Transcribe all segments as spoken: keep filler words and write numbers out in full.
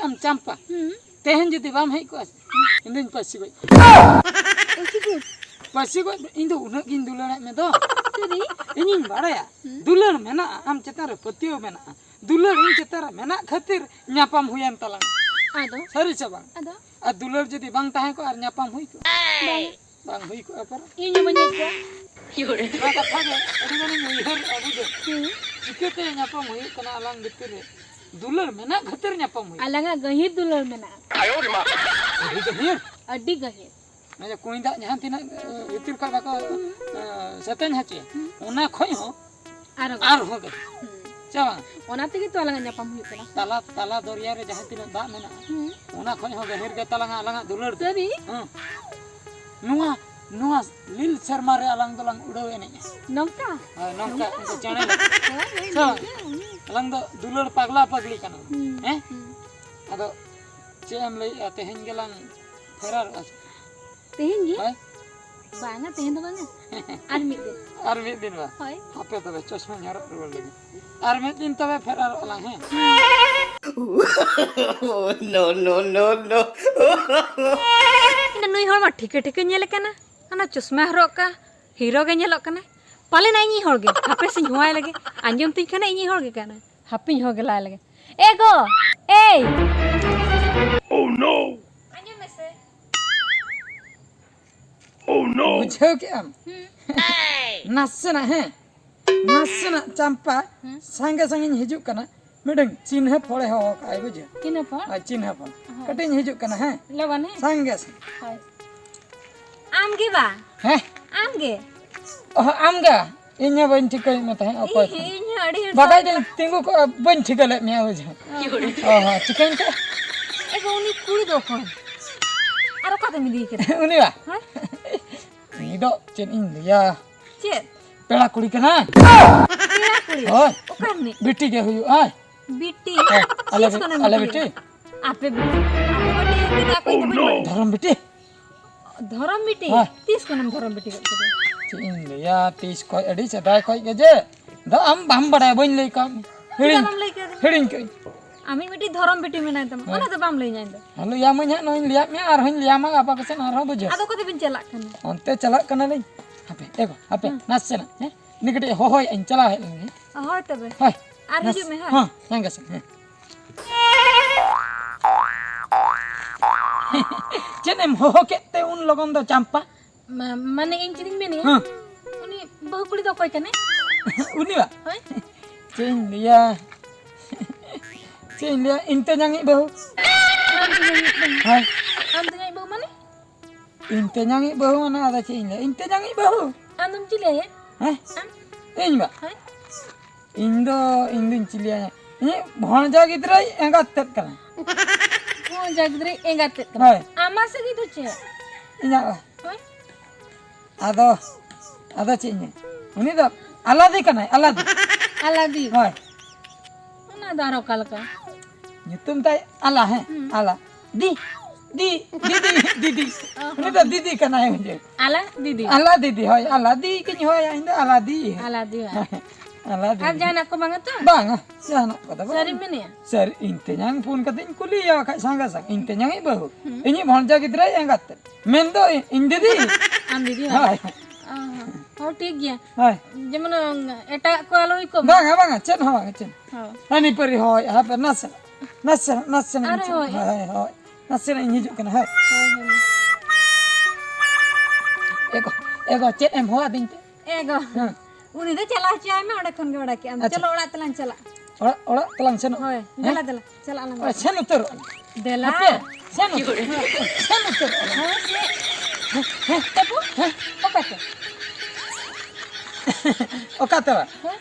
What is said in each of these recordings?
ᱟᱢ ᱪᱟᱢᱯᱟ, ᱦᱩᱸ᱾ ᱛᱮᱦᱮᱧ ᱡᱩᱫᱤ ᱵᱟᱢ ᱦᱮᱡ ᱠᱚᱜᱼᱟ ᱥᱮ, ᱤᱧ ᱫᱩᱧ ᱯᱟᱹᱥᱤ ᱜᱚᱡ᱾ ᱯᱟᱹᱥᱤ ᱜᱚᱡ? ᱯᱟᱹᱥᱤ ᱜᱚᱡ ᱫᱚ, ᱤᱧ ᱫᱚ ᱩᱱᱟᱹᱜ ᱜᱤᱧ ᱫᱩᱞᱟᱹᱲᱮᱫ ᱢᱮ ᱫᱚ᱾ ᱥᱟᱹᱨᱤ? ᱤᱧᱤᱧ ᱵᱟᱲᱟᱭᱟ, ᱦᱩᱸ᱾ ᱫᱩᱞᱟᱹᱲ ᱢᱮᱱᱟᱜᱼᱟ, ᱟᱢ ᱪᱮᱛᱟᱱ ᱨᱮ ᱯᱟᱹᱛᱭᱟᱹᱣ ᱢᱮᱱᱟᱜᱼᱟ᱾ ᱫᱩᱞᱟᱹᱲ ᱤᱧ ᱪᱮᱛᱟᱱ ᱨᱮ ᱢᱮᱱᱟᱜ ᱠᱷᱟᱹᱛᱤᱨ ᱧᱟᱯᱟᱢ ᱦᱩᱭᱮᱱ ᱛᱟᱞᱟᱝᱟ᱾ ᱟᱫᱚ? ᱥᱟᱹᱨᱤ ᱥᱮ ᱵᱟᱝ? ᱟᱫᱚ? ᱟᱨ ᱫᱩᱞᱟᱹᱲ ᱡᱩᱫᱤ ᱵᱟᱝ ᱛᱟᱦᱮᱸ ᱠᱚᱜᱼᱟ ᱟᱨ ᱧᱟᱯᱟᱢ ᱦᱩᱭ ᱠᱚᱜᱼᱟ? ᱵᱟᱝ᱾ ᱵᱟᱝ ᱦᱩᱭ ᱠᱚᱜᱼᱟ ᱯᱟᱨᱟ᱾ ᱤᱧ ᱦᱚᱸ ᱵᱟᱹᱧ ᱦᱮᱡ ᱠᱚᱜᱼᱟ᱾ ᱚᱱᱟ ᱠᱟᱛᱷᱟ ᱜᱮ ᱟᱹᱰᱤ ᱜᱟᱱᱤᱧ ᱩᱭᱦᱟᱹᱨ ᱟᱹᱜᱩ ᱫᱚ᱾ ᱦᱩᱸ᱾ ᱪᱤᱠᱟᱹᱛᱮ ᱧᱟᱯᱟᱢ ᱦᱩᱭᱩᱜ ᱠᱟᱱᱟ ᱟᱞᱟᱝ ᱵᱷᱤᱛᱤᱨ ᱨᱮ? ᱫᱩᱞᱟᱹᱲ ᱢᱮᱱᱟᱜ ᱠᱷᱟᱹᱛᱤᱨ ᱧᱟᱯᱟᱢ ᱦᱩᱭᱩᱜ ᱠᱟᱱᱟ᱾ ᱟᱞᱟᱝᱟᱜ ᱜᱟᱹᱦᱤᱨ ᱫᱩᱞᱟᱹᱲ ᱢᱮᱱᱟᱜᱼᱟ᱾ ᱟᱹᱰᱤ ᱜᱟᱹᱦᱤᱨ᱾ ᱟᱹᱰᱤ ᱜᱟᱹᱦᱤᱨ᱾ ᱚᱱᱟ ᱡᱮ ᱠᱩᱸᱧ ᱫᱟᱜ ᱡᱟᱦᱟᱸ ᱛᱤᱱᱟᱹᱜ, ᱮ, ᱵᱷᱤᱛᱤᱨ ᱠᱷᱚᱱ ᱵᱟᱠᱚ, ᱮ, ᱥᱮᱛᱮᱧ ᱦᱚᱪᱚᱭᱟ, ᱦᱩᱸ᱾ ᱚᱱᱟ ᱠᱷᱚᱡ ᱦᱚᱸ ᱟᱨᱦᱚᱸ ᱜᱟᱹᱦᱤᱨ᱾ ᱟᱨᱦᱚᱸ ᱜᱟᱹᱦᱤᱨ᱾ ᱦᱩᱸ᱾ ᱪᱮ ᱵᱟᱝ? ᱚᱱᱟ ᱛᱮᱜᱮ ᱛᱚ ᱟᱞᱟᱝᱟᱜ ᱧᱟᱯᱟᱢ ᱦᱩᱭᱩᱜ ᱠᱟᱱᱟ᱾ ᱛᱟᱞᱟ, ᱛᱟᱞᱟ ᱫᱚᱨᱭᱟ ᱨᱮ ᱡᱟᱦᱟᱸ ᱛᱤᱱᱟᱹᱜ ᱫᱟᱜ ᱢᱮᱱᱟᱜᱼᱟ, ᱦᱩᱸ᱾ ᱚᱱᱟ ᱠᱷᱚᱡ ᱦᱚᱸ ᱜᱟᱹᱦᱤᱨ ᱜᱮ ᱛᱟᱞᱟᱝᱟ ᱟᱞᱟᱝᱟᱜ ᱫᱩᱞᱟᱹᱲ ᱫᱚ᱾ ᱥᱟᱹᱨᱤ? ᱦᱮᱸ᱾ ᱱᱚᱣᱟ, ᱱᱚᱣᱟ ᱞᱤᱞ ᱥᱮᱨᱢᱟ ᱨᱮ ᱟᱞᱟᱝ ᱫᱚᱞᱟᱝ ᱩᱰᱟᱹᱣ ᱮᱱᱮᱡᱼᱟ᱾ ᱱᱚᱝᱠᱟ? ᱦᱳᱭ, ᱱᱚᱝᱠᱟ, ᱱᱚᱝᱠᱟ? ᱩᱱᱠᱩ ᱪᱮᱬᱮ ᱞᱮᱠᱟ᱾ ᱦᱳᱭ, ᱦᱳᱭ, ᱥᱮ ᱵᱟᱝ? ᱱᱚᱝᱠᱟ, ᱦᱩᱸ᱾ ᱟᱞᱟᱝ ᱫᱚ ᱫᱩᱞᱟᱹᱲ ᱯᱟᱜᱽᱞᱟ ᱯᱟᱜᱽᱞᱤ ᱠᱟᱱᱟ, ᱦᱩᱸ, ᱦᱮᱸ? ᱦᱩᱸ᱾ ᱟᱫᱚ ᱪᱮᱫ ᱮᱢ ᱞᱟᱹᱭᱮᱜᱼᱟ, ᱛᱮᱦᱮᱧ ᱜᱮᱞᱟᱝ ᱯᱷᱮᱨᱟᱨᱚᱜᱼᱟ ᱥᱮ? ᱛᱮᱦᱮᱧ ᱜᱮ? ᱦᱳᱭ᱾ ᱵᱟᱝᱟ, ᱛᱮᱦᱮᱧ ᱫᱚ ᱵᱟᱝᱟ᱾ ᱟᱨ ᱢᱤᱫ ᱫᱤᱱ᱾ ᱟᱨ ᱢᱤᱫ ᱫᱤᱱ ᱵᱟ? ᱦᱳᱭ᱾ ᱦᱟᱯᱮ ᱛᱚᱵᱮ, ᱪᱚᱥᱢᱟᱧ ᱦᱚᱨᱚᱜ ᱨᱩᱣᱟᱹᱲ ᱞᱮᱜᱮ᱾ ᱟᱨ ᱢᱤᱫ ᱫᱤᱱ ᱛᱚᱵᱮ ᱯᱷᱮᱨᱟᱨᱚᱜ ᱟᱞᱟᱝ, ᱦᱮᱸ? No, no, no, no. ᱤᱧ ᱫᱚ ᱱᱩᱭ ᱦᱚᱲ ᱢᱟ ᱴᱷᱤᱠᱟᱹ ᱴᱷᱤᱠᱟᱹᱧ ᱧᱮᱞᱮ ᱠᱟᱱᱟ᱾ ᱦᱟᱱᱟ ᱪᱚᱥᱢᱟ ᱦᱚᱨᱚᱜ ᱠᱟ, ᱦᱤᱨᱳ ᱜᱮ ᱧᱮᱞᱚᱜ ᱠᱟᱱᱟᱭ᱾ ᱯᱟᱞᱮᱱ ᱤᱧᱤᱡ ᱦᱚᱲ ᱜᱮ᱾ ᱦᱟᱯᱮ ᱥᱮᱧ ᱦᱚᱦᱚᱣᱟᱭ ᱞᱮᱜᱮ᱾ ᱟᱸᱡᱚᱢ ᱛᱤᱧ ᱠᱷᱟᱱᱮ ᱤᱧᱤᱡ ᱦᱚᱲ ᱜᱮ ᱠᱟᱱᱟᱭ᱾ ᱦᱟᱯᱮᱧ ᱦᱚᱦᱚ ᱜᱮᱞᱟᱭ ᱞᱮᱜᱮ᱾ ᱮ ᱜᱚ! ᱮᱭ! Oh no! ᱟᱸᱡᱚᱢ ᱢᱮᱥᱮ᱾ Oh no! ᱵᱩᱡᱷᱟᱹᱣ ᱠᱮᱜ ᱟᱢ? ᱦᱩᱸ᱾ ᱱᱟᱥᱮᱱᱟᱜ, ᱦᱮᱸ? ᱱᱟᱥᱮᱱᱟᱜ ᱪᱟᱢᱯᱟ, ᱦᱩᱸ᱾ ᱥᱟᱸᱜᱮ ᱥᱟᱸᱜᱮᱧ ᱦᱤᱡᱩᱜ ᱠᱟᱱᱟ᱾ ᱢᱤᱫᱴᱟᱝ ᱪᱤᱱᱦᱟᱹ ᱯᱷᱚᱲᱮ ᱦᱚᱦᱚ ᱠᱟᱜᱼᱟᱭ, ᱵᱩᱡᱷᱟᱹᱣ? ᱪᱤᱱᱦᱟᱹ ᱯᱷᱚᱲ? ᱦᱳᱭ, ᱪᱤᱱᱦᱟᱹ ᱯᱷᱚᱲ᱾ ᱦᱳᱭ᱾ ᱠᱟᱹᱴᱤᱡ ᱤᱧ ᱦᱤᱡᱩᱜ ᱠᱟᱱᱟ, ᱦᱮᱸ? ᱞᱚᱜᱚᱱ, ᱦᱮᱸ? ᱥᱟᱸᱜᱮ ᱥᱟᱸᱜᱮ᱾ ᱦᱳᱭ᱾ ᱟᱢ ᱜᱮ ᱵᱟ? ᱦᱮᱸ? ᱟᱢ ᱜᱮ? ᱚᱦᱚ, ᱟᱢ ᱜᱮ? ᱤᱧ ᱦᱚᱸ ᱵᱟᱹᱧ ᱴᱷᱤᱠᱟᱹᱭᱮᱫ ᱢᱮ ᱛᱟᱦᱮᱸᱫ ᱚᱠᱚᱭ ᱤᱧ, ᱠᱟᱱᱟ᱾ ᱤᱧ ᱦᱚᱸ ᱟᱹᱰᱤ ᱦᱚᱲ ᱵᱟᱰᱟᱭ ᱥᱟᱶ ᱫᱟᱹᱧ ᱛᱤᱸᱜᱩ ᱠᱚᱜᱼᱟ, ᱵᱟᱹᱧ ᱴᱷᱤᱠᱟᱹ ᱞᱮᱫ ᱢᱮᱭᱟ, ᱵᱩᱡᱷᱟᱹᱣ? ᱚ᱾ ᱚ ᱦᱚᱸ, ᱪᱤᱠᱟᱹᱭᱮᱱ ᱛᱮ? ᱮ ᱜᱚ, ᱩᱱᱤ ᱠᱩᱲᱤ ᱫᱚ ᱚᱠᱚᱭ? ᱟᱨ ᱚᱠᱟᱛᱮᱢ ᱤᱫᱤᱭ ᱠᱟᱫᱮ? ᱩᱱᱤ ᱵᱟ? ᱦᱮᱸ? ᱩᱱᱤ ᱫᱚ ᱪᱮᱫ ᱤᱧ ᱞᱟᱹᱭᱟ? ᱪᱮᱫ? ᱯᱮᱲᱟ ᱠᱩᱲᱤ ᱠᱟᱱᱟᱭ᱾ ᱯᱮᱲᱟ ᱠᱩᱲᱤ? ᱦᱳᱭ᱾ ᱚᱠᱟ ᱨᱤᱱᱤᱡ? ᱵᱤᱴᱤ ᱜᱮ ᱦᱩᱭᱩᱜᱼᱟᱭ᱾ ᱵᱤᱴᱤ? ᱦᱮᱸ, ᱟᱞᱮ ᱛᱤᱥ ᱵᱤ-, ᱠᱷᱚᱱᱮᱢ ᱟᱞᱮ ᱵᱤᱴᱤ? ᱵᱤᱴᱤ? ᱟᱯᱮ ᱵᱤᱴᱤ? ᱟᱯᱮ ᱵᱤᱴᱤ ᱪᱮᱫᱟᱜ ᱠᱚ ᱤᱧ ᱫᱚ ᱵᱟᱹᱧ ᱵᱟᱲᱟᱭᱟ? ᱫᱷᱚᱨᱚᱢ ᱵᱤᱴᱤ᱾ ᱫᱷᱚᱨᱚᱢ ᱵᱤᱴᱤ? ᱦᱳᱭ᱾ ᱛᱤᱥ ᱠᱷᱚᱱᱮᱢ ᱫᱷᱚᱨᱚᱢ ᱵᱤᱴᱤ ᱜᱚᱫ ᱠᱮᱫᱮᱭᱟ? ᱪᱮᱫ ᱤᱧ ᱞᱟᱹᱭᱟ, ᱛᱤᱥ ᱠᱷᱚᱡ, ᱟᱹᱰᱤ ᱥᱮᱫᱟᱭ ᱠᱷᱚᱡ ᱜᱮ ᱡᱮ᱾ ᱫᱚ ᱟᱢ ᱵᱟᱢ ᱵᱟᱲᱟᱭᱟ, ᱵᱟᱹᱧ ᱞᱟᱹᱭ ᱠᱟᱜ ᱢᱮ᱾ ᱪᱮᱫᱟᱜ ᱦᱤᱲᱤᱧ, ᱵᱟᱢ ᱞᱟᱹᱭ ᱠᱟᱫᱤᱧᱟ? ᱦᱤᱲᱤᱧ ᱠᱟᱜ ᱟᱹᱧ᱾ ᱟᱢᱤᱡ ᱢᱤᱫᱴᱤᱡ ᱫᱷᱚᱨᱚᱢ ᱵᱤᱴᱤ ᱢᱮᱱᱟᱭ ᱛᱟᱢᱟ, ᱦᱮᱸ᱾ ᱚᱱᱟ ᱫᱚ ᱵᱟᱢ ᱞᱟᱹᱭ ᱧᱟ ᱤᱧ ᱫᱚ᱾ ᱦᱮᱸ, ᱞᱟᱹᱭᱟᱢᱟᱹᱧ ᱦᱟᱸᱜ, ᱱᱚᱜᱼᱚᱭ ᱞᱟᱹᱭᱟᱫ ᱢᱮᱭᱟ, ᱟᱨᱦᱚᱸᱧ ᱞᱟᱹᱭᱟᱢᱟ ᱜᱟᱯᱟ ᱠᱚᱥᱮᱫ ᱟᱨᱦᱚᱸ, ᱵᱩᱡᱷᱟᱹᱣ᱾ ᱟᱫᱚ ᱚᱠᱟ ᱛᱮᱵᱤᱱ ᱪᱟᱞᱟᱜ ᱠᱟᱱᱟ? ᱚᱱᱛᱮ ᱪᱟᱞᱟᱜ ᱠᱟᱱᱟᱞᱤᱧ᱾ ᱦᱟᱯᱮ, ᱮ ᱜᱚ, ᱦᱟᱯᱮ, ᱦᱮᱸ᱾ ᱱᱟᱥᱮᱱᱟᱜ, ᱦᱮᱸ? ᱩᱱᱤ ᱠᱟᱹᱴᱤᱡ ᱦᱚᱦᱚᱭᱮᱫ ᱟᱹᱧ, ᱪᱟᱞᱟᱣ ᱦᱮᱡ ᱞᱮᱱ ᱜᱮ᱾ ᱦᱳᱭ ᱛᱚᱵᱮ᱾ ᱦᱳᱭ᱾ ᱟᱨ ᱱᱟᱥ-, ᱦᱤᱡᱩᱜ ᱢᱮ, ᱦᱳᱭ᱾ ᱦᱚᱸ, ᱦᱮᱸ ᱜᱮ ᱥᱮ, ᱦᱮᱸ᱾ ᱪᱮᱫ ᱮᱢ ᱦᱚᱦᱚ ᱠᱮᱫ ᱛᱮ ᱩᱱ ᱞᱚᱜᱚᱱ ᱫᱚ, ᱪᱟᱢᱯᱟ? ᱢᱟ-, ᱢᱟᱱᱮ ᱤᱧ ᱪᱮᱫ ᱤᱧ ᱢᱮᱱᱮᱜᱼᱟ? ᱦᱮᱸ᱾ ᱩᱱᱤ ᱵᱟᱹᱦᱩ ᱠᱩᱲᱤ ᱫᱚ ᱚᱠᱚᱭ ᱠᱟᱱᱟᱭ? ᱩᱱᱤ ᱵᱟ? ᱦᱳᱭ᱾ ᱪᱮᱫ ᱤᱧ ᱞᱟᱹᱭᱟ? ᱪᱮᱫ ᱤᱧ ᱞᱟᱹᱭᱟ? ᱤᱧ ᱛᱮᱧᱟᱝᱤᱡ ᱵᱟᱹᱦᱩ᱾ ᱟᱢ ᱛᱮᱧᱟᱝᱤᱡ ᱵᱟᱹᱦᱩ? ᱦᱳᱭ᱾ ᱟᱢ ᱛᱮᱧᱟᱝᱤᱡ ᱵᱟᱹᱦᱩ ᱢᱟᱱᱮ? ᱤᱧ ᱛᱮᱧᱟᱝᱤᱡ ᱵᱟᱹᱦᱩ ᱢᱟᱱᱮ ᱟᱫᱚ ᱪᱮᱫ ᱤᱧ ᱞᱟᱹᱭᱟ? ᱤᱧ ᱛᱮᱧᱟᱝᱤᱡ ᱵᱟᱹᱦᱩ᱾ ᱟᱢ ᱫᱚᱢ ᱪᱤᱞᱤᱭᱟᱭᱟ? ᱦᱮᱸ? ᱟᱢ? ᱤᱧ ᱵᱟ? ᱦᱳᱭ᱾ ᱤᱧ ᱫᱚ, ᱤᱧ ᱫᱚᱧ ᱪᱤᱞᱤᱭᱟᱭᱟ? ᱤᱧᱤᱡ ᱵᱷᱚᱱᱡᱟ ᱜᱤᱫᱽᱨᱟᱹᱭ ᱮᱸᱜᱟᱛ ᱛᱮᱫ ᱠᱟᱱᱟ᱾ ᱵᱷᱚᱱᱡᱟ ᱜᱤᱫᱽᱨᱟᱹᱭ ᱮᱸᱜᱟᱛ ᱛᱮᱫ ᱠᱟᱱᱟ? ᱦᱳᱭ᱾ ᱟᱢᱟᱜ ᱥᱟᱹᱜᱟᱹᱭ ᱫᱚ ᱪᱮᱫ? ᱤᱧᱟᱹᱜ ᱵᱟ? ᱦᱳᱭ᱾ ᱟᱫᱚ, ᱟᱫᱚ ᱪᱮᱫ ᱤᱧ ᱢᱮᱱ? ᱩᱱᱤ ᱫᱚ ᱟᱞᱟᱫᱤ ᱠᱟᱱᱟᱭ, ᱟᱞᱟᱫᱤ᱾ ᱟᱞᱟᱫᱤ? ᱦᱳᱭ᱾ ᱚᱱᱟ ᱫᱚ ᱟᱨ ᱚᱠᱟ ᱞᱮᱠᱟ? ᱧᱩᱛᱩᱢ ᱛᱟᱭ ᱟᱞᱟ, ᱦᱮᱸ? ᱦᱩᱸ᱾ ᱟᱞᱟ᱾ ᱫᱤ, ᱫᱤ, ᱫᱤᱫᱤ, ᱫᱤᱫᱤ᱾ ᱚ ᱦᱚᱸ᱾ ᱩᱱᱤ ᱫᱚ ᱫᱤᱫᱤ ᱠᱟᱱᱟᱭ, ᱵᱩᱡᱷᱟᱹᱣ᱾ ᱟᱞᱟ ᱫᱤᱫᱤ? ᱟᱞᱟ ᱫᱤᱫᱤ, ᱦᱳᱭ, ᱟᱞᱟ ᱫᱤ ᱜᱤᱧ ᱦᱚᱦᱚᱭᱟ ᱤᱧ ᱫᱚ, ᱟᱞᱟ ᱫᱤ᱾ ᱟᱞᱟ ᱫᱤ, ᱦᱳᱭ᱾ ᱟᱞᱟ ᱫᱤᱫᱤ᱾ ᱟᱨ ᱡᱟᱦᱟᱱᱟᱜ ᱠᱚ ᱵᱟᱝᱟ ᱛᱚ? ᱵᱟᱝᱟ, ᱡᱟᱦᱟᱱᱟᱜ ᱠᱚᱫᱚ ᱵᱟᱝᱟ᱾ ᱥᱟᱹᱨᱤᱢ ᱢᱮᱱᱮᱜᱼᱟ? ᱥᱟᱹᱨᱤ, ᱤᱧ ᱛᱮᱧᱟᱝ ᱯᱷᱳᱱ ᱠᱟᱛᱮ ᱤᱧ ᱠᱩᱞᱤᱭᱮᱭᱟ, ᱵᱟᱠᱷᱟᱡ ᱥᱟᱸᱜᱮ ᱥᱟᱸᱜᱮ, ᱤᱧ ᱛᱮᱧᱟᱝᱤᱡ ᱵᱟᱹᱦᱩ᱾ ᱦᱩᱸ᱾ ᱤᱧᱤᱡ ᱵᱷᱚᱱᱡᱟ ᱜᱤᱫᱽᱨᱟᱹᱭ ᱮᱸᱜᱟᱛ ᱛᱮᱫ᱾ ᱢᱮᱱᱫᱚ ᱤᱧ ᱫᱤᱫᱤ᱾ ᱟᱢ ᱫᱤᱫᱤ ᱵᱟᱝ? ᱦᱳᱭ᱾ ᱚ ᱦᱚᱸ᱾ ᱦᱚᱸ, ᱴᱷᱤᱠ ᱜᱮᱭᱟ᱾ ᱦᱳᱭ᱾ ᱡᱮᱢᱚᱱ ᱮᱴᱟᱜ ᱠᱚ ᱟᱞᱚ ᱦᱩᱭ ᱠᱚᱜ ᱢᱟ᱾ ᱵᱟᱝᱟ, ᱵᱟᱝᱟ, ᱪᱮᱫ ᱦᱚᱸ ᱵᱟᱝᱟ, ᱪᱮᱫ᱾ ᱦᱳᱭ᱾ ᱦᱟᱹᱱᱤ ᱯᱟᱹᱨᱤ ᱦᱳᱭ, ᱦᱟᱯᱮ ᱱᱟᱥᱮ, ᱱᱟᱥᱮ, ᱱᱟᱥᱮ, ᱟᱨᱮ ᱦᱳᱭ᱾ ᱦᱳᱭ, ᱦᱳᱭ, ᱦᱳᱭ᱾ ᱱᱟᱥᱮᱱᱟᱜ ᱤᱧ ᱦᱤᱡᱩᱜ ᱠᱟᱱᱟ, ᱦᱳᱭ᱾ ᱦᱳᱭ, ᱦᱳᱭ᱾ ᱮ ᱜᱚ, ᱮ ᱜᱚ, ᱪᱮᱫ ᱮᱢ ᱦᱚᱦᱚ ᱟᱹᱫᱤᱧ ᱛᱮ? ᱮ ᱜᱚ᱾ ᱦᱮᱸ᱾ ᱩᱱᱤ ᱫᱚ ᱪᱟᱞᱟᱣ ᱦᱚᱪᱚᱣᱟᱭ ᱢᱮ, ᱚᱸᱰᱮ ᱠᱷᱚᱱ ᱜᱮ ᱵᱟᱲᱟᱭ ᱠᱮᱜᱼᱟᱢ᱾ ᱟᱪᱪᱷᱟ᱾ ᱪᱚᱞᱚ, ᱚᱲᱟᱜ ᱛᱮᱞᱟᱝ ᱪᱟᱞᱟᱜ᱾ ᱚᱲᱟᱜ, ᱚᱲᱟᱜ ᱛᱮᱞᱟᱝ ᱥᱮᱱᱚᱜ? ᱦᱳᱭ, ᱦᱮᱸ? ᱫᱮᱞᱟ, ᱫᱮᱞᱟ, ᱪᱟᱞᱟᱜ ᱟᱞᱟᱝ᱾ ᱚ, ᱥᱮᱱ ᱩᱛᱟᱹᱨᱚᱜ ᱟᱞᱟᱝ᱾ ᱫᱮᱞᱟ᱾ ᱦᱟᱯᱮ, ᱥᱮᱱ ᱩᱛᱟᱹᱨᱚᱜ ᱟᱞᱟᱝ᱾ ᱥᱮᱱ ᱩᱛᱟᱹᱨᱚᱜ ᱟᱞᱟᱝ᱾ ᱦᱳᱭ᱾ ᱦᱮᱸ, ᱦᱮᱸ, ᱛᱟᱯᱚᱨ? ᱦᱮᱸ? ᱚᱠᱟᱛᱮ? ᱚᱠᱟᱛᱮ ᱵᱟ? ᱦᱮᱸ?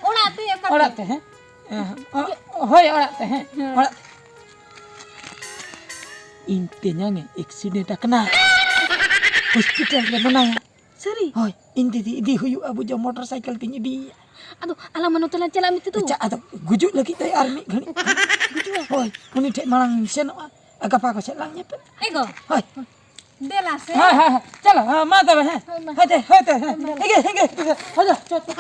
ᱚᱲᱟᱜ ᱛᱮ, ᱚᱠᱟᱛᱮ? ᱚᱲᱟᱜ ᱛᱮ, ᱦᱮᱸ? ᱦᱮᱸ, ᱚ, ᱦᱳᱭ, ᱚᱲᱟᱜ ᱛᱮ, ᱦᱮᱸ, ᱦᱮᱸ᱾ ᱚᱲᱟᱜ᱾ ᱤᱧ ᱛᱮᱧᱟᱝ ᱮ accident ᱟᱠᱟᱱᱟ᱾ Hospital ᱨᱮ ᱢᱮᱱᱟᱭᱟ᱾ ᱥᱟᱹᱨᱤ? ᱦᱳᱭ, ᱤᱧ ᱫᱤᱫᱤ ᱤᱫᱤ ᱦᱩᱭᱩᱜᱼᱟ, ᱵᱩᱡᱷᱟᱹᱣ, motorcycle ᱛᱤᱧ ᱤᱫᱤᱭᱮᱭᱟ᱾ ᱟᱫᱚ ᱟᱞᱟᱝ ᱢᱟ ᱱᱚᱛᱮ ᱞᱟᱝ ᱪᱟᱞᱟᱜ ᱢᱤᱫ ᱛᱮᱫᱚ᱾ ᱟᱪᱪᱷᱟ, ᱟᱫᱚ ᱜᱩᱡᱩᱜ ᱞᱟᱹᱜᱤᱫ ᱫᱚᱭ ᱟᱨ ᱢᱤᱫ ᱜᱷᱟᱹᱲᱤᱡ᱾ ᱜᱩᱡᱩᱜᱼᱟ? ᱦᱳᱭ, ᱩᱱᱤ ᱴᱷᱮᱡ ᱢᱟᱲᱟᱝ ᱤᱧ ᱥᱮᱱᱚᱜᱼᱟ, ᱟᱨ ᱜᱟᱯᱟ ᱠᱚ ᱥᱮᱫ ᱞᱟᱝ ᱧᱮᱯᱮᱞ᱾ ᱮ ᱜᱚ᱾ ᱦᱳᱭ᱾ ᱫᱮᱞᱟ ᱥᱮ᱾ ᱦᱮᱸ, ᱦᱮᱸ, ᱦᱮᱸ, ᱪᱚᱞᱚ, ᱦᱮᱸ, ᱢᱟ ᱛᱚᱵᱮ, ᱦᱮᱸ᱾ ᱦᱳᱭ, ᱢᱟ᱾ ᱦᱳᱭ ᱛᱮ, ᱦᱳᱭ ᱛᱮ, ᱦᱮᱸ᱾ ᱦᱳᱭ, ᱢᱟ᱾ ᱦᱤᱸᱜᱮ, ᱦᱤᱸᱜᱮ, ᱦᱤᱸᱜᱮ, ᱦᱳᱭ, ᱪᱚ, ᱪᱚ, ᱪᱚ᱾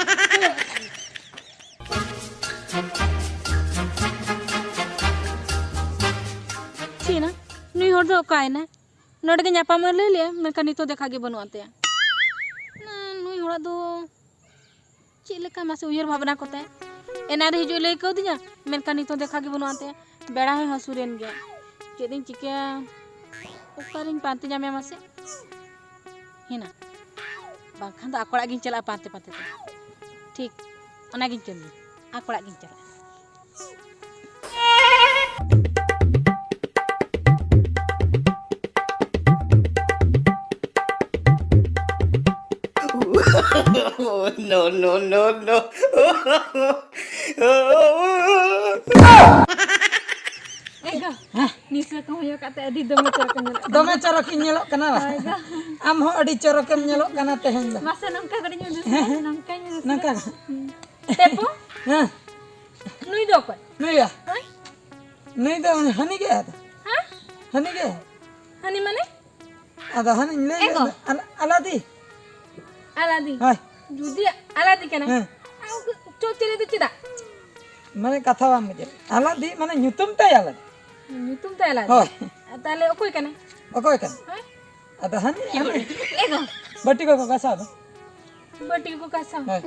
ᱫᱚ ᱚᱠᱟᱭᱮᱱᱟ? ᱱᱚᱰᱮ ᱜᱮ ᱧᱟᱯᱟᱢ ᱮ ᱞᱟᱹᱭ ᱞᱮᱜᱼᱟ, ᱢᱮᱱᱠᱷᱟᱱ ᱱᱤᱛᱚᱜ ᱫᱮᱠᱷᱟ ᱜᱮ ᱵᱟᱹᱱᱩᱜ ᱟᱱ ᱛᱟᱭᱟ᱾ ᱱᱩᱭ ᱦᱚᱲᱟᱜ ᱫᱚ ᱪᱮᱫ ᱞᱮᱠᱟ ᱢᱟᱥᱮ ᱩᱭᱦᱟᱹᱨ ᱵᱷᱟᱵᱽᱱᱟ ᱠᱚᱛᱟᱭ? ᱮᱱᱟᱱ ᱨᱮ ᱦᱤᱡᱩᱜ ᱮ ᱞᱟᱹᱭ ᱠᱟᱣᱫᱤᱧᱟ, ᱢᱮᱱᱠᱷᱟᱱ ᱱᱤᱛᱚᱜ ᱫᱮᱠᱷᱟ ᱜᱮ ᱵᱟᱹᱱᱩᱜ ᱟᱱ ᱛᱟᱭᱟ᱾ ᱵᱮᱲᱟ ᱦᱚᱸᱭ ᱦᱟᱹᱥᱩᱨᱮᱱ ᱜᱮᱭᱟ᱾ ᱪᱮᱫ ᱤᱧ ᱪᱤᱠᱟᱹᱭᱟ? ᱚᱠᱟᱨᱤᱧ ᱯᱟᱱᱛᱮ ᱧᱟᱢᱮᱭᱟ ᱢᱟᱥᱮ? ᱦᱮᱱᱟ, ᱵᱟᱝᱠᱷᱟᱱ ᱫᱚ ᱟᱠᱚ ᱚᱲᱟᱜ ᱜᱤᱧ ᱪᱟᱞᱟᱜᱼᱟ ᱯᱟᱱᱛᱮ ᱯᱟᱱᱛᱮ ᱛᱮ᱾ ᱴᱷᱤᱠ, ᱚᱱᱟᱜᱤᱧ ᱠᱟᱹᱢᱤᱭᱟ, ᱟᱠᱚ ᱚᱲᱟᱜ ᱜᱤᱧ ᱪᱟᱞᱟᱜᱼᱟ᱾ No, no, no, no. ᱮ ᱜᱚ, ᱦᱮᱸ? ᱱᱤᱥᱟᱹ ᱠᱚ ᱦᱩᱭᱩᱜ ᱠᱟᱛᱮ ᱟᱹᱰᱤ ᱫᱚᱢᱮ ᱪᱚᱨᱚᱠ ᱮᱢ ᱧᱮᱞᱚᱜ ᱠᱟᱱᱟ᱾ ᱫᱚᱢᱮ ᱪᱚᱨᱚᱠᱤᱧ ᱧᱮᱞᱚᱜ ᱠᱟᱱᱟ ᱵᱟᱝ? ᱦᱳᱭ ᱜᱚ᱾ ᱟᱢ ᱦᱚᱸ ᱟᱹᱰᱤ ᱪᱚᱨᱚᱠᱮᱢ ᱧᱮᱞᱚᱜ ᱠᱟᱱᱟ ᱛᱮᱦᱮᱧ ᱫᱚ᱾ ᱢᱟᱥᱮ ᱱᱚᱝᱠᱟ ᱠᱟᱹᱴᱤᱡ ᱤᱧ ᱩᱫᱩᱜ ᱦᱮᱸ, ᱦᱮᱸ᱾ ᱱᱚᱝᱠᱟᱧ ᱩᱫᱩᱜ ᱱᱚᱝᱠᱟ᱾ ᱦᱩᱸ᱾ ᱴᱮᱯᱩ? ᱦᱮᱸ᱾ ᱱᱩᱭ ᱫᱚ ᱚᱠᱚᱭ? ᱱᱩᱭᱟ? ᱦᱳᱭ᱾ ᱱᱩᱭ ᱫᱚ ᱦᱟᱹᱱᱤ ᱜᱮ ᱟᱫᱚ᱾ ᱦᱮᱸ? ᱦᱟᱹᱱᱤ ᱜᱮ᱾ ᱦᱟᱹᱱᱤ ᱢᱟᱱᱮ? ᱟᱫᱚ ᱦᱟᱹᱱᱤᱧ ᱞᱟᱹᱭ ᱮ ᱜᱚ᱾ ᱞᱮᱫ ᱫᱚ, ᱟᱞ-, ᱟᱞᱟᱫᱤ᱾ ᱟᱞᱟᱫᱤ? ᱦᱳᱭ᱾ ᱡᱩᱫᱤ ᱟᱞᱟᱫᱤ ᱠᱟᱱᱟ, ᱦᱮᱸ᱾ ᱟᱢ ᱪᱚ ᱪᱤᱞᱤ ᱫᱚ ᱪᱮᱫᱟᱜ? ᱢᱟᱱᱮ ᱠᱟᱛᱷᱟ ᱵᱟᱢ ᱵᱩᱡᱷᱟᱹᱣ᱾ ᱟᱞᱟᱫᱤ ᱢᱟᱱᱮ ᱧᱩᱛᱩᱢ ᱛᱟᱭ ᱟᱞᱟᱫᱤ᱾ ᱧᱩᱛᱩᱢ ᱛᱟᱭ ᱟᱞᱟᱫᱤ? ᱦᱳᱭ᱾ ᱛᱟᱦᱞᱮ ᱚᱠᱚᱭ ᱠᱟᱱᱟᱭ? ᱚᱠᱚᱭ ᱠᱟᱱᱟ? ᱦᱮᱸ? ᱟᱫᱚ ᱦᱟᱹᱱᱤ, ᱦᱟᱹᱱᱤ᱾ ᱮ ᱜᱚ᱾ ᱵᱟᱹᱴᱤ ᱠᱚᱠᱚ ᱜᱟᱥᱟᱣ ᱫᱚ᱾ ᱵᱟᱹᱴᱤ ᱠᱚ ᱜᱟᱥᱟᱣ᱾ ᱦᱮᱸ᱾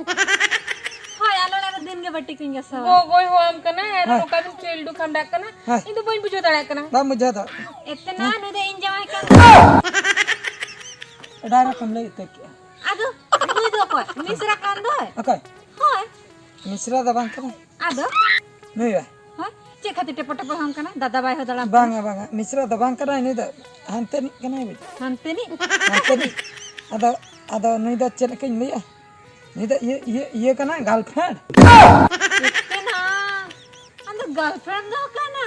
ᱦᱳᱭ, ᱟᱞᱮ ᱚᱲᱟᱜ ᱨᱮ ᱫᱤᱱ ᱜᱮ ᱵᱟᱹᱴᱤ ᱠᱚᱧ ᱜᱟᱥᱟᱣᱟ᱾ ᱜᱚᱜᱚᱭ ᱦᱚᱦᱚᱣᱟᱢ ᱠᱟᱱᱟ ᱟᱨ ᱦᱮᱸ᱾ ᱱᱚᱝᱠᱟ ᱵᱤᱱ ᱪᱤᱞᱰᱩ ᱠᱷᱟᱢᱰᱟᱜ ᱠᱟᱱᱟ᱾ ᱦᱮᱸ᱾ ᱤᱧ ᱫᱚ ᱵᱟᱹᱧ ᱵᱩᱡᱷᱟᱹᱣ ᱫᱟᱲᱮᱭᱟᱜ ᱠᱟᱱᱟ᱾ ᱵᱟᱢ ᱵᱩᱡᱷᱟᱹᱣ ᱫᱟᱲᱮᱭᱟᱜ ᱠᱟᱱᱟ᱾ ᱮᱛᱮ ᱱᱟ ᱱᱩᱭ ᱫᱚ ᱤᱧ ᱡᱟᱶᱟᱭ ᱠᱟᱱ ᱫᱚ᱾ ᱮᱰᱟᱭ ᱨᱚᱠᱚᱢ ᱞᱟᱹᱭ ᱩᱛᱟᱹᱨ ᱠᱮᱜᱼᱟ᱾ ᱟᱫᱚ ᱱᱩᱭ ᱫᱚ ᱚᱠᱚᱭ? ᱢᱤᱥᱨᱟ ᱠᱟᱱ ᱫᱚᱭ? ᱚᱠᱚᱭ? ᱦᱳᱭ᱾ ᱢᱤᱥᱨᱟ ᱫᱚ ᱵᱟᱝ ᱠᱟᱱᱟ᱾ ᱟᱫᱚ? ᱱᱩᱭ ᱵᱟ? ᱦᱳᱭ᱾ ᱪᱮᱫ ᱠᱷᱟᱹᱛᱤᱨ ᱴᱮᱯᱚ ᱴᱮᱯᱚ ᱦᱚᱸ ᱠᱟᱱᱟ? ᱫᱟᱫᱟ ᱵᱟᱭ ᱦᱚᱸ ᱫᱟᱲᱟᱢ ᱠᱟᱱᱟ? ᱵᱟᱝᱟ, ᱵᱟᱝᱟ᱾ ᱢᱤᱥᱨᱟ ᱫᱚ ᱵᱟᱝ ᱠᱟᱱᱟᱭ, ᱱᱩᱭ ᱫᱚ ᱦᱟᱱᱛᱮ ᱱᱤᱡ ᱠᱟᱱᱟᱭ ᱵᱩᱡᱽ᱾ ᱦᱟᱱᱛᱮ ᱱᱤᱡ? ᱦᱟᱱᱛᱮ ᱱᱤᱡ᱾ ᱟᱫᱚ, ᱟᱫᱚ ᱱᱩᱭ ᱫᱚ ᱪᱮᱫ ᱞᱮᱠᱟᱧ ᱞᱟᱹᱭᱟ? ᱱᱩᱭ ᱫᱚ ᱤᱭᱟᱹ, ᱤᱭᱟᱹ, ᱤᱭᱟᱹ ᱠᱟᱱᱟ, girlfriend᱾ ᱮᱛᱮ ᱱᱟ᱾ ᱟᱢ ᱫᱚ girlfriend ᱫᱚ ᱠᱟᱱᱟ?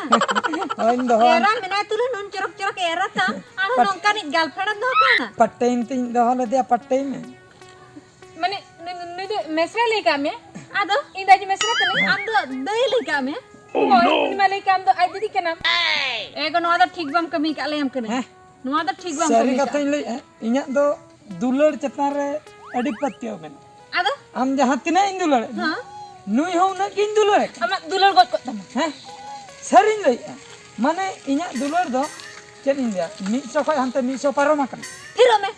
ᱦᱳᱭ, ᱤᱧ ᱫᱚ ᱦᱚᱸ᱾ ᱮᱨᱟ ᱢᱮᱱᱟᱭ ᱛᱩᱞᱩᱡ ᱱᱩᱱ ᱪᱚᱨᱚᱠ ᱪᱚᱨᱚᱠ ᱮᱨᱟ ᱛᱟᱢ, ᱟᱨᱦᱚᱸ ᱯᱟᱴ-, ᱱᱚᱝᱠᱟᱱᱤᱡ girlfriend ᱮᱢ ᱫᱚᱦᱚ ᱠᱟᱱᱟ? ᱯᱟᱴ time ᱛᱤᱧ ᱫᱚᱦᱚ ᱞᱮᱫᱮᱭᱟ, ᱯᱟᱴ time᱾ ᱢᱟᱱᱮ, ᱱᱩᱭ, ᱱᱩᱭ ᱫᱚ ᱢᱮᱥᱨᱟ ᱞᱟᱹᱭ ᱠᱟᱜ ᱢᱮ᱾ ᱟᱫᱚ? ᱤᱧ ᱫᱚ ᱟᱡ ᱢᱮᱥᱨᱟ ᱠᱟᱹᱱᱟᱹᱧ? ᱦᱮᱸ᱾ ᱟᱢ ᱫᱚ ᱫᱟᱹᱭ ᱞᱟᱹᱭ ᱠᱟᱜ ᱢᱮ? Oh, ᱦᱳᱭ, no! ᱩᱱᱤ ᱢᱟ ᱞᱟᱹᱭ ᱠᱟᱜ ᱟᱢ ᱫᱚ ᱟᱡ ᱫᱤᱫᱤ ᱠᱟᱱᱟᱢ᱾ ᱮ ᱜᱚ, ᱱᱚᱣᱟ ᱫᱚ ᱴᱷᱤᱠ ᱵᱟᱢ ᱠᱟᱹᱢᱤ ᱠᱟᱜ, ᱞᱟᱹᱭᱟᱢ ᱠᱟᱹᱱᱟᱹᱧ᱾ ᱦᱮᱸ? ᱱᱚᱣᱟ ᱫᱚ ᱴᱷᱤᱠ ᱵᱟᱢ ᱥᱟᱹᱨᱤ ᱠᱟᱹᱢᱤ ᱠᱟᱜ᱾ ᱠᱟᱛᱷᱟᱧ ᱞᱟᱹᱭᱮᱜᱼᱟ, ᱤᱧᱟᱹᱜ ᱫᱚ ᱫᱩᱞᱟᱹᱲ ᱪᱮᱛᱟᱱ ᱨᱮ ᱟᱹᱰᱤ ᱯᱟᱹᱛᱭᱟᱹᱣ ᱢᱮᱱᱟᱜᱼᱟ᱾ ᱟᱫᱚ? ᱟᱢ ᱡᱟᱦᱟᱸ ᱛᱤᱱᱟᱹᱜ ᱤᱧ ᱫᱩᱞᱟᱹᱲᱮᱫ ᱢᱮᱭᱟ, ᱦᱮᱸ᱾ ᱱᱩᱭ ᱦᱚᱸ ᱩᱱᱟᱹᱜ ᱜᱤᱧ ᱫᱩᱞᱟᱹᱲᱮᱫ ᱠᱟᱱᱟ᱾ ᱟᱢᱟᱜ ᱫᱩᱞᱟᱹᱲ ᱜᱚᱡ ᱠᱚᱜ ᱛᱟᱢᱟ᱾ ᱦᱮᱸ? ᱥᱟᱹᱨᱤᱧ ᱞᱟᱹᱭᱮᱜᱼᱟ᱾ ᱢᱟᱱᱮ ᱤᱧᱟᱹᱜ ᱫᱩᱞᱟᱹᱲ ᱫᱚ ᱪᱮᱫ ᱤᱧ ᱞᱟᱹᱭᱟ, ᱢᱤᱫ ᱥᱚ ᱠᱷᱚᱱ ᱦᱟᱱᱛᱮ ᱢᱤᱫ ᱥᱚ ᱯᱟᱨᱚᱢ ᱟᱠᱟᱱᱟ᱾ ᱛᱷᱤᱨᱚᱜ ᱢᱮ,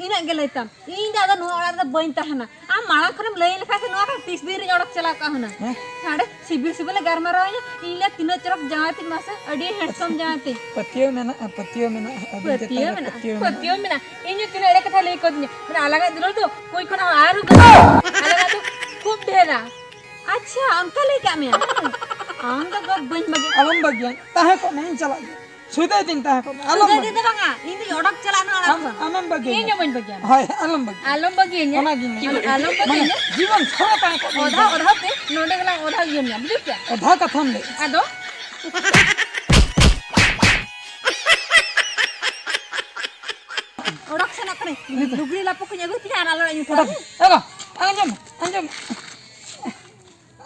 ᱤᱱᱟᱹᱜ ᱜᱮ ᱞᱟᱹᱭ ᱛᱟᱢ᱾ ᱤᱧ ᱫᱚ ᱟᱫᱚ ᱱᱚᱣᱟ ᱚᱲᱟᱜ ᱨᱮᱫᱚ ᱵᱟᱹᱧ ᱛᱟᱦᱮᱱᱟ᱾ ᱟᱢ ᱢᱟᱲᱟᱝ ᱠᱷᱚᱱᱮᱢ ᱞᱟᱹᱭ ᱞᱮᱠᱷᱟᱱ ᱥᱮ ᱱᱚᱣᱟ ᱠᱷᱚᱱ ᱛᱤᱥ ᱫᱤᱱ ᱨᱤᱧ ᱚᱰᱚᱠ ᱪᱟᱞᱟᱣ ᱠᱚᱜᱼᱟ ᱦᱩᱱᱟᱹᱝ᱾ ᱦᱮᱸ? ᱦᱟᱸᱰᱮ ᱥᱤᱵᱤᱞ ᱥᱤᱵᱤᱞ ᱮ ᱜᱟᱨᱢᱟᱨᱟᱣ ᱤᱧᱟ, ᱤᱧ ᱞᱮ ᱛᱤᱱᱟᱹᱜ ᱪᱚᱨᱚᱠ ᱡᱟᱶᱟᱭ ᱛᱤᱧ ᱢᱟᱥᱮ, ᱟᱹᱰᱤ ᱦᱮᱱᱰᱥᱚᱢ ᱡᱟᱶᱟᱭ ᱛᱤᱧ᱾ ᱯᱟᱹᱛᱭᱟᱹᱣ ᱢᱮᱱᱟᱜᱼᱟ, ᱯᱟᱹᱛᱭᱟᱹᱣ ᱢᱮᱱᱟᱜᱼᱟ, ᱟᱹᱵᱤᱱ ᱪᱮᱛᱟᱱ ᱯᱟᱹᱛᱭᱟᱹᱣ ᱨᱮ ᱢᱮᱱᱟᱜᱼᱟ, ᱯᱟᱹᱛᱭᱟᱹᱣ ᱢᱮᱱᱟᱜᱼᱟ᱾ ᱯᱟᱹᱛᱭᱟᱹᱣ ᱢᱮᱱᱟᱜᱼᱟ᱾ ᱤᱧ ᱦᱚᱸ ᱛᱤᱱᱟᱹᱜ ᱮᱲᱮ ᱠᱟᱛᱷᱟ ᱞᱟᱹᱭ ᱠᱟᱣᱫᱤᱧᱟ, ᱢᱟᱱᱮ ᱟᱞᱟᱝᱟᱜ ᱫᱩᱞᱟᱹᱲ ᱫᱚ ᱠᱩᱸᱧ ᱠᱷᱚᱱᱟᱜ ᱦᱚᱸ ᱟᱨᱦᱚᱸ ᱟᱞᱟᱝᱟᱜ ᱫᱚ ᱠᱷᱩᱵ ᱰᱷᱮᱨᱟ᱾ ᱟᱪᱪᱷᱟ, ᱚᱱᱠᱟ ᱞᱟᱹᱭ ᱠᱟᱜ ᱢᱮᱭᱟ? ᱟᱢ ᱫᱚ ᱜᱚ ᱵᱟᱹᱧ ᱵᱟᱹᱜᱤ᱾ ᱟᱞᱚᱢ ᱵᱟᱹᱜᱤᱭᱟ, ᱛᱟᱦᱮᱸ ᱠᱚᱜ ᱢᱮ, ᱤᱧ ᱪᱟᱞᱟᱜ ᱜᱮ᱾ ᱥᱩᱫᱷᱟᱹᱭ ᱛᱤᱧ ᱛᱟᱦᱮᱸ ᱠᱚᱜ ᱢᱮ, ᱟᱞᱚᱢ ᱥᱩᱫᱷᱟᱹᱭ ᱵᱟᱹᱜᱤ᱾ ᱫᱤ ᱫᱚ ᱵᱟᱝᱟ, ᱤᱧ ᱫᱩᱧ ᱚᱰᱚᱠ ᱪᱟᱞᱟᱜᱼᱟ ᱱᱚᱣᱟ ᱚᱲᱟᱜ ᱟᱢ, ᱠᱷᱚᱱ᱾ ᱟᱢᱮᱢ ᱵᱟᱹᱜᱤᱭᱟ᱾ ᱤᱧ ᱦᱚᱸ ᱵᱟᱹᱧ ᱵᱟᱹᱜᱤᱭᱟ᱾ ᱦᱳᱭ, ᱟᱞᱚᱢ ᱵᱟᱹᱜᱤᱭᱟ᱾ ᱟᱞᱚᱢ ᱵᱟᱹᱜᱤᱭᱟᱹᱧᱟ᱾ ᱚᱱᱟᱜᱤᱧ ᱢᱮᱱ᱾ ᱟᱞᱚᱢ ᱢᱟᱱᱮ, ᱵᱟᱹᱜᱤᱭᱟᱹᱧᱟ᱾ ᱡᱤᱵᱚᱱ ᱥᱟᱨᱟ ᱛᱟᱦᱮᱸ ᱠᱚᱜ ᱢᱮ᱾ ᱚᱫᱷᱟ, ᱚᱫᱷᱟ ᱛᱮ ᱱᱚᱰᱮ ᱜᱮᱞᱟᱝ ᱚᱫᱷᱟ ᱤᱭᱟᱹ ᱢᱮᱭᱟ, ᱵᱩᱡᱷᱟᱹᱣ ᱠᱮᱜᱼᱟ? ᱚᱫᱷᱟ ᱠᱟᱛᱷᱟᱢ ᱞᱟᱹᱭ᱾ ᱟᱫᱚ? ᱚᱰᱚᱠ ᱥᱮᱱᱚᱜ ᱠᱟᱹᱱᱟᱹᱧ᱾ ᱞᱩᱜᱽᱲᱤ ᱞᱟᱯᱚ ᱠᱚᱧ ᱟᱹᱜᱩᱭ ᱛᱤᱧᱟ ᱟᱨ ᱟᱞᱚ ᱧᱩᱛᱟᱹ᱾ ᱚᱰᱚᱠ᱾ ᱮ ᱵᱟ, ᱟᱸᱡᱚᱢ ᱢᱮ, ᱟᱸᱡᱚᱢ ᱢᱮ᱾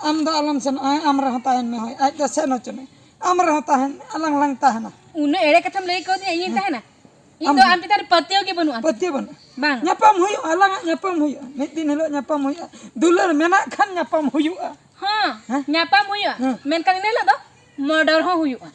ᱟᱢ ᱫᱚ ᱟᱞᱚᱢ ᱥᱮᱱᱚᱜᱼᱟ, ᱟᱢ ᱨᱮᱦᱚᱸ ᱛᱟᱦᱮᱱ ᱢᱮ, ᱦᱳᱭ, ᱟᱡ ᱫᱚ ᱥᱮᱱ ᱦᱚᱪᱚ ᱢᱮ, ᱟᱢ ᱨᱮᱦᱚᱸ ᱛᱟᱦᱮᱱ ᱢᱮ, ᱟᱞᱟᱝ ᱞᱟᱝ ᱛᱟᱦᱮᱱᱟ᱾ ᱩᱱᱟᱹᱜ ᱮᱲᱮ ᱠᱟᱛᱷᱟᱢ ᱞᱟᱹᱭ ᱠᱟᱣᱫᱤᱧᱟ, ᱤᱧᱤᱧ ᱦᱮᱸ᱾ ᱛᱟᱦᱮᱱᱟ? ᱤᱧ ᱟᱢ ᱫᱚ ᱫᱚ ᱟᱢ ᱪᱮᱛᱟᱱ ᱨᱮ ᱯᱟᱹᱛᱭᱟᱹᱣ ᱜᱮ ᱵᱟᱹᱱᱩᱜᱼᱟ᱾ ᱯᱟᱹᱛᱭᱟᱹᱣ ᱵᱟᱹᱱᱩᱜᱼᱟ᱾ ᱵᱟᱝ᱾ ᱧᱟᱯᱟᱢ ᱦᱩᱭᱩᱜᱼᱟ, ᱟᱞᱟᱝᱟᱜ ᱧᱟᱯᱟᱢ ᱦᱩᱭᱩᱜᱼᱟ, ᱢᱤᱫ ᱫᱤᱱ ᱦᱤᱞᱳᱜ ᱧᱟᱯᱟᱢ ᱦᱩᱭᱩᱜᱼᱟ᱾ ᱫᱩᱞᱟᱹᱲ ᱢᱮᱱᱟᱜ ᱠᱷᱟᱱ ᱧᱟᱯᱟᱢ ᱦᱩᱭᱩᱜᱼᱟ᱾ ᱦᱚᱸ, ᱦᱮᱸ? ᱧᱟᱯᱟᱢ ᱦᱩᱭᱩᱜᱼᱟ᱾ ᱦᱮᱸ᱾ ᱢᱮᱱᱠᱷᱟᱱ ᱤᱱᱟᱹ ᱦᱤᱞᱳᱜ ᱫᱚ murder ᱦᱚᱸ ᱦᱩᱭᱩᱜᱼᱟ᱾